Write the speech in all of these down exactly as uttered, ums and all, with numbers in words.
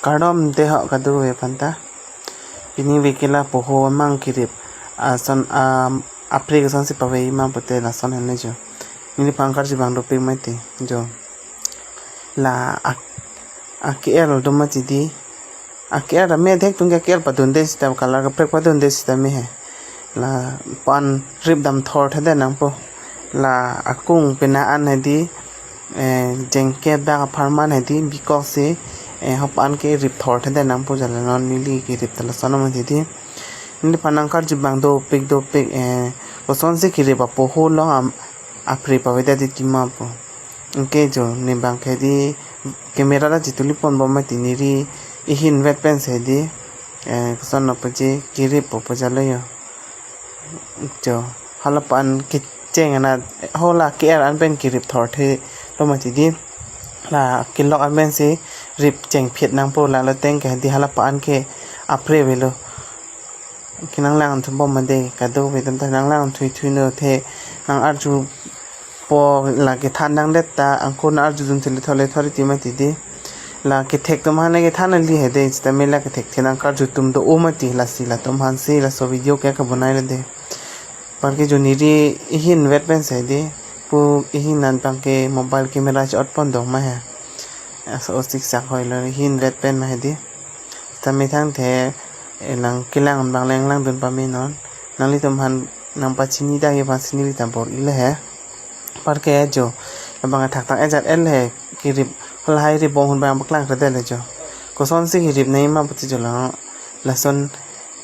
Kardom dei ho kadokave aphanta. Pini vekela poho amang kirip ason, um, apre kosonsi pavei ma pute lason henlo jo. Neliphan karju abang dopik mati jo. La ak-, ake-er do mati di. Ake-er ta me thek tung ke ake-er padunde sita, color kaprek padunde sita me he. Lapu-an rip dam thorthedetnangpo. La akung pena an hedi, eh, jengke bak apharman hedi bikok si, eh, hapu-an ke rip thorthedetnangpo, jala non neli kirip ta lason amat hedi. Neliphan nangkarju abang dopik dopik, eh, kosonsi kirip apoho along am-, apre pavedetji tima pu. Anke jo ne abang ke di camera ta chetuli ponbom mati, neli ihin vet pensi di, eh, kosonlo puji kirippo pu jalo jo. Jo, halapu-an kecheng anat, hala ake-er an pen kirip thorthelo mati di. La kelok an pensi rip chengphitnangpo, lalo ateng ke di halapu-an ke apre avelo. Ke nanglangthu bom ma dei, kadokave atum ta nanglangthu thuilo the, nang-arjupo la kethan nangdet ta, angko nang-arjudun thule thole thori ti mati di. La kethek atum aphan kethan nangli he dei, sita me la kethek the nangkarju atum do-o mati, lasi latum aphansi laso video ke kabonai lo dei. Anparke jo neli ihin vet pensi di, pu ihin an abang ke mobile camera chot pon dong ma he. Aso osik sak hoilo ihin vet pen ma he di. Sita methang the, eh, nangkelang abang le nanglangdun pame non. Nanglitum aphan nangpachini dagi aphansi neli ta bor-ilo he. Anparke jo, labang athak tang ejat el he, kirip halahai rip bong hun abang paklang kredel he jo. Kosonsi kirip nangji ma puti jo lang, lason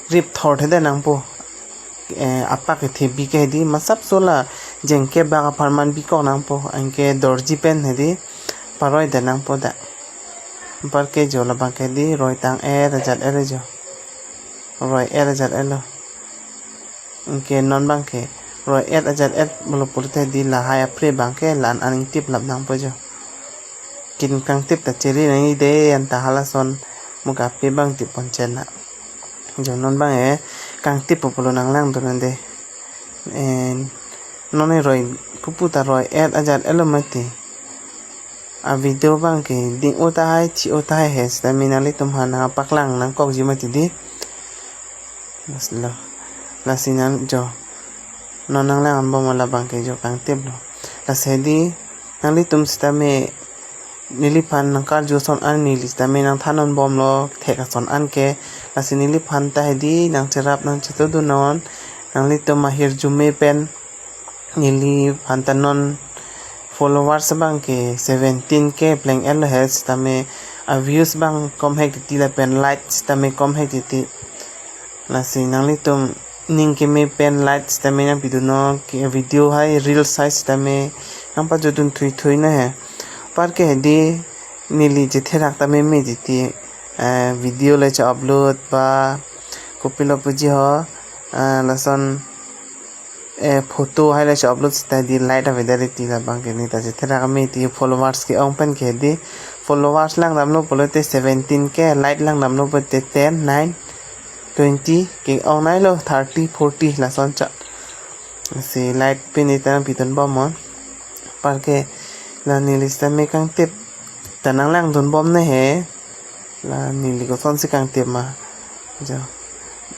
rip thorthedetnangpo. Eh, apak kethebi ke di masap sola jengke bak apharman bikoknangpo, anke dorji pen hedi paroidetnangpo da. Anparke jo labang ke di roi tang-et ajat-et jo. Roi-et ajat-etlo. Anke non abang ke roi-et ajat-et pulo pulote di lahai apre abang ke la-an an ingtip lapnangpo jo. Kin kangtip ta chiri nangji dei anta halason muka apre abang tip pon chena. Jo non abang e kangtippo pulo nanglangdun an dei. En, non e roi pupu ta roi-et ajat-etlo mati. A video abang ke ding-o tahai, thi-o tahai he, sita me nanglitum aphan nangpaklang nangkokji mati di. Lasi lo. Lasi nang jo. Non nanglang anbom labang ke jo kangtiplo. Lasi di nanglitum sita me neliphan nangkarju ason an neli sita me nangthan non bomlo, thek ason an ke. Lasi neliphan ta hedi nangcherap nangchetudun non. Nanglitum ahirjume pen neliphan ta non followers abang ke seventeen K pleng-etlo he, sita me a views abang komhek titi lapen like sita me komhek titi. Lasi nanglitum ning keme pen like sita me nangpidun non, ke video hai reels hai sita me nangpajodun thuithui na he. Anparke hedi neli chetherak ta meme titi, eh, video le che-upload ba kopilo puji ho, eh, lason, eh, photo hai le che-upload sita di like avedet ti, labang ke ne ta chetherak me ti, followers ke-ong pen ke di followers langdamlo pulote seventeen K, like langdamlo pulote ten, nine, twenty ke-ong nailo, thirty, forty lason cha. Si like pini ta nangpidun bom non. Anparke la neli sita me kangtip ta nanglangdun bom na he. La neli kosonsi kangtip ma. Jo.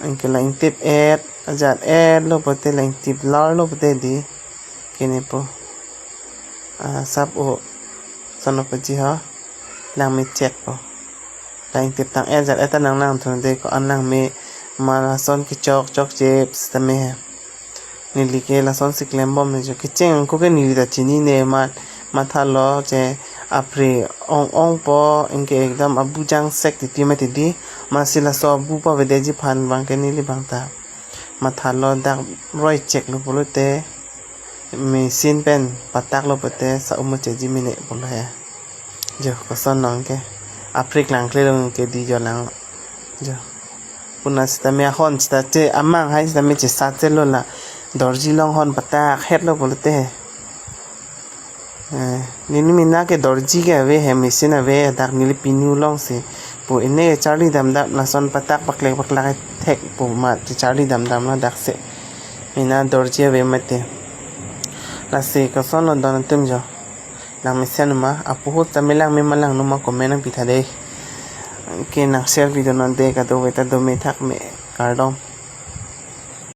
Anke la ingtip-et ajat-etlo pulote, la ingtip larlo pulote di. Kene po. Ah, sap o. Sono puji ho. Langme chekpo. La ingtip tang-et ajat-et ta nanglangthu dei, ko-an langme ma lason kechok chokche sita me he. Neli ke lasonsi klembom ne jo. Kecheng angko ke neli ta chinine ma, mathalo che apre ong-ongpo, anke ekdam abu jangsek titi mati di. Amatsi laso abu pavedetji aphan abang ke neli abang ta mathalo, dak roi cheklo pulote machine pen pataklo pulote sa-u muchotji mene pulo he. Jo, koson non ke. Apre klangkle long ke di jo lang. Jo. Puna sita me ahon sita che amang hai sita me chesat chelo la. Dorji along hon patak hetlo pulote. Eh, neli mena ke dorji ke ave he, machine ave, dak neli pinu longsi pu ine charli damdam, lason patak paklek paklak thekpo ma charli damdamlo dak se. Mena dorji ave mati. Lasi kosonlo don atum jo. Langmesen ma, apoho ta me langme ma langno ma comment nangpitha dei. Anke nang share video non de kadokave ta dome thak me, kardom.